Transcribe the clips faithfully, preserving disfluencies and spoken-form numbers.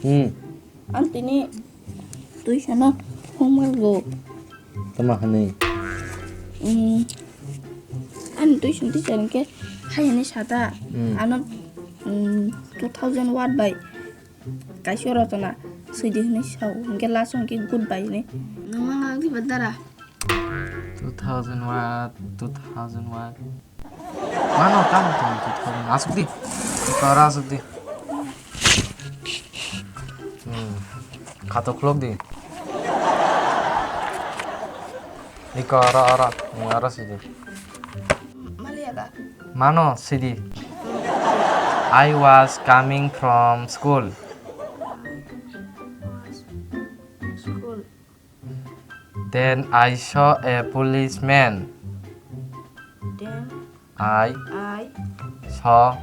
Hmm. Ang tini tuition-o homework bo. Tama hwnwi? Hmm. Ani tuition teacher hwnkhe hai hwnwi sa ta, hmm, ano, hmm, two thousand word bai kaisa rachona swidi hwnwi sao, hwnkhe last-o hwnkhe goodbye hwnwi. Nwng ma ngak diba dara? Two thousand word, two thousand word. Mano, tamo tong, tong, tong. Asuk di. Tora asuk di. Hmm. Khato khulok di. Iko, oro, oro. Hmm, oro sidi. Maliya da. Mano, sidi. I was coming from school. School. Then I saw a policeman. Then I I saw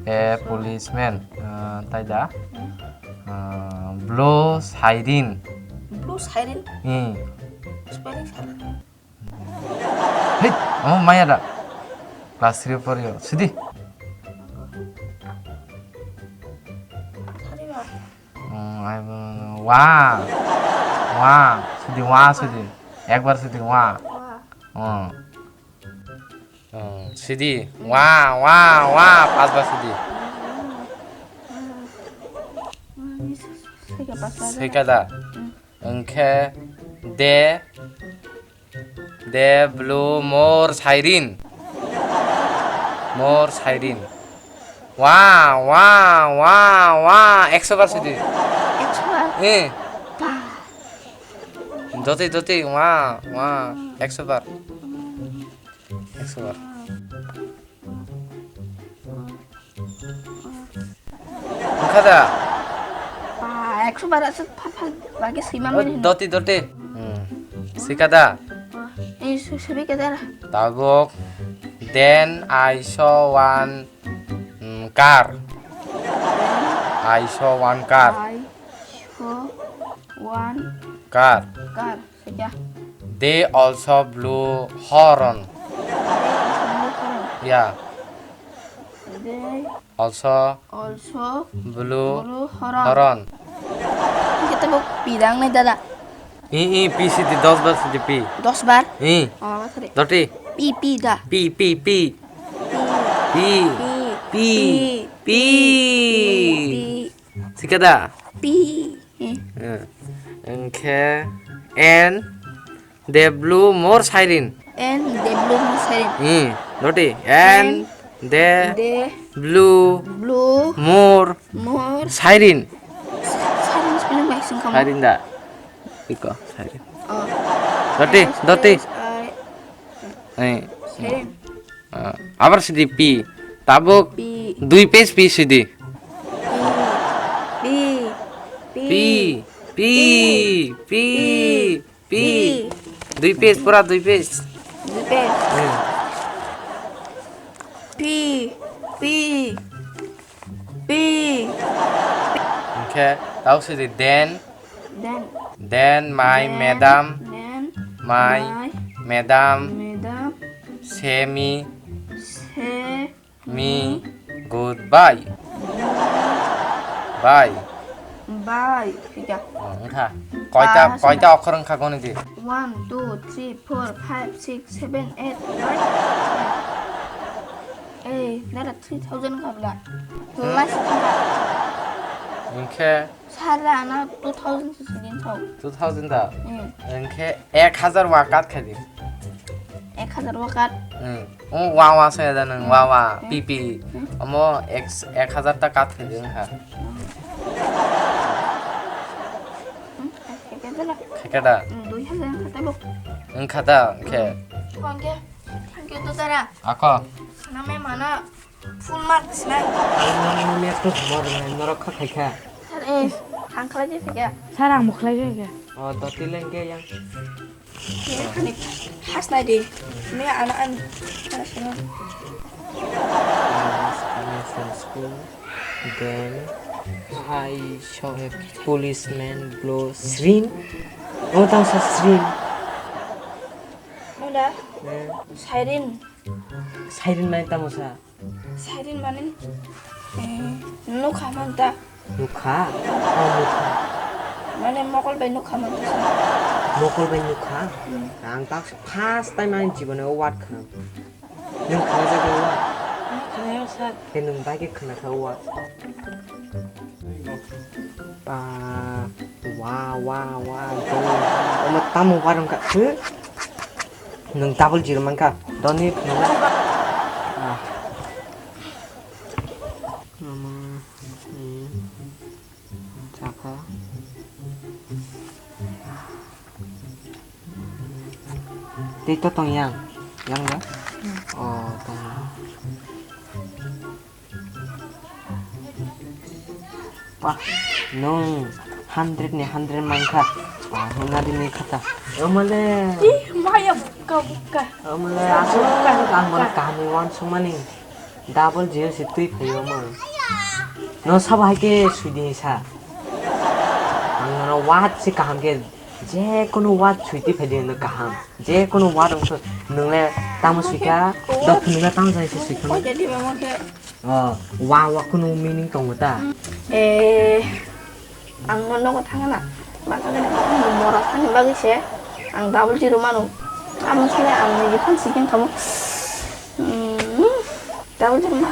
a saw policeman. Uh, tai da? Hmm. Uh, blue siren. Blue siren? Hmm. Spelling siren. Hey, oh, maya da. Class three pori yo. Sidi. Sorry, ba. Hmm, ai, wa. Wa. Sudi, wa, sudi. Ekbar sudi, wa. Wa. Hmm. Hmm, sudi. Wa, wa, wa. Pasbar sudi. Sika pasbar. Sika da. Hmm. Hwnkhe de. The blue more siren. More siren. Wa, wa, wa, wa. Ekso bar sidi. Ekso bar? Eh. Ba. Jotoi, jotoi, wa, wa. Ekso bar. Ekso bar. Wngkha da? Ba, ekso bar aswk pha pha lagi swima mani hino. Doti, doti. Hmm. Swika da? Eh, su-, subi ka da? Tabuk. Then I saw one, mm, car. I saw one car. I saw one car. Car. Sejak. They also blew horn. They also blew horn. Yeah. They also also blew blew horn. Horn. Kita mau bilang nih, Dada. I, i, pi sidi dos bar sidi pi. Dos bar? I. Oh, sorry. Doti. Pi, pi, da. Pi, pi, pi. Pi. Pi. Pi. Pi. Pi. Pi. Sika da? Pi. Eh. Eh. Hwnkhe and the blue more siren. And the blue more siren. Hmm. Doti. And and the the blue blue more more siren. Siren spelling bai sing kamu. Siren da. Iko siren. Oh. Doti, S doti. S I Eh. Siren. Ah, abar sidi pi. Tabuk pi. Dui page pi sidi. Pi. Pi. Pi. Pi. Pi. Pi. Dui page, pura dui page. Dui page. Hmm. Pi. Pi. Pi. Hwnkhe tabuk sidi then. Then. Then my then madam, then my my madam madam say me, say me me goodbye. Bye. Bye. Thik ase. Oh, wngkha. Koita, ah, koita okhor wngkha goni di. One, two, three, four, five, six, seven, eight, nine, ten. Eh, nara three thousand kabla. Hmm? Last kabla. Hwnkhe? Sara ana two thousand se sini thau. Two thousand da? Hmm. Hwnkhe ek hazar wa cut khai di. Ek hazar wa cut? Hmm. O wa wa se da nang wa wa. Hmm. Pi pi. Hmm. Omo ek, ek hazar ta cut khai di wngkha. Hmm. Hmm, khai khe da. Khai khe da? Hmm, dui hazar wngkha tabo. Wngkha da, hwnkhe? Hmm. Thank you, thank you, to tara. Ako? Khana me mana. Full mark sinai. Ang nang nang yak to thumar nai norok kha khai kha. Sir, eh, ang khlai je phika. Sir, ang bo khlai je phika. Oh, doti leng ke yang. Ye khani khas nai di. Me ana an. I was coming from school. Then I saw a policeman blow siren. Oh, tang sa siren. Mula? Eh. Siren. Siren mai tamo sa. Siren mane, eh, nokha man ta. Nukha? Oh, nukha. Mane mokol bai nukha mani. Mokol bai nukha? Hmm. Ang tak first time ani jibone o word khna. Nwng khna jagwi o word? Khnayo sir. Khe nwng bai khe khna kha o word. Ba, wa, wa, wa, jong. Omo tamo word wngkha? Huh? Nwng double zero mankha. Doni khna. Ah. Omo, eh. Chakha. Tei to tong yang? Yang ya? Oh, tong. Wah, nung hundred ni hundred mankha. Wah, nung nadi ni khata. Omale. Ih, maya buka buka. Omale, asuk kan ang mon kaham ni wan sungmani. Double zero se twi phaio mo. No sabo hai khe sui di sa. Ang nono word se kaham khe, je kono word sui twi phai di no kaham. Je kono word wngkha, nwng le tamo sui kha, dok nwng le tamo jani se sui kha. Oh, wa, wa kono meaning tongo ta. Eh, ang no nogo thangna. Mata gani mora thani bagwi se ang double zero mano. Amo sini ang ni phone siking kamo. Hmm, double zero ma.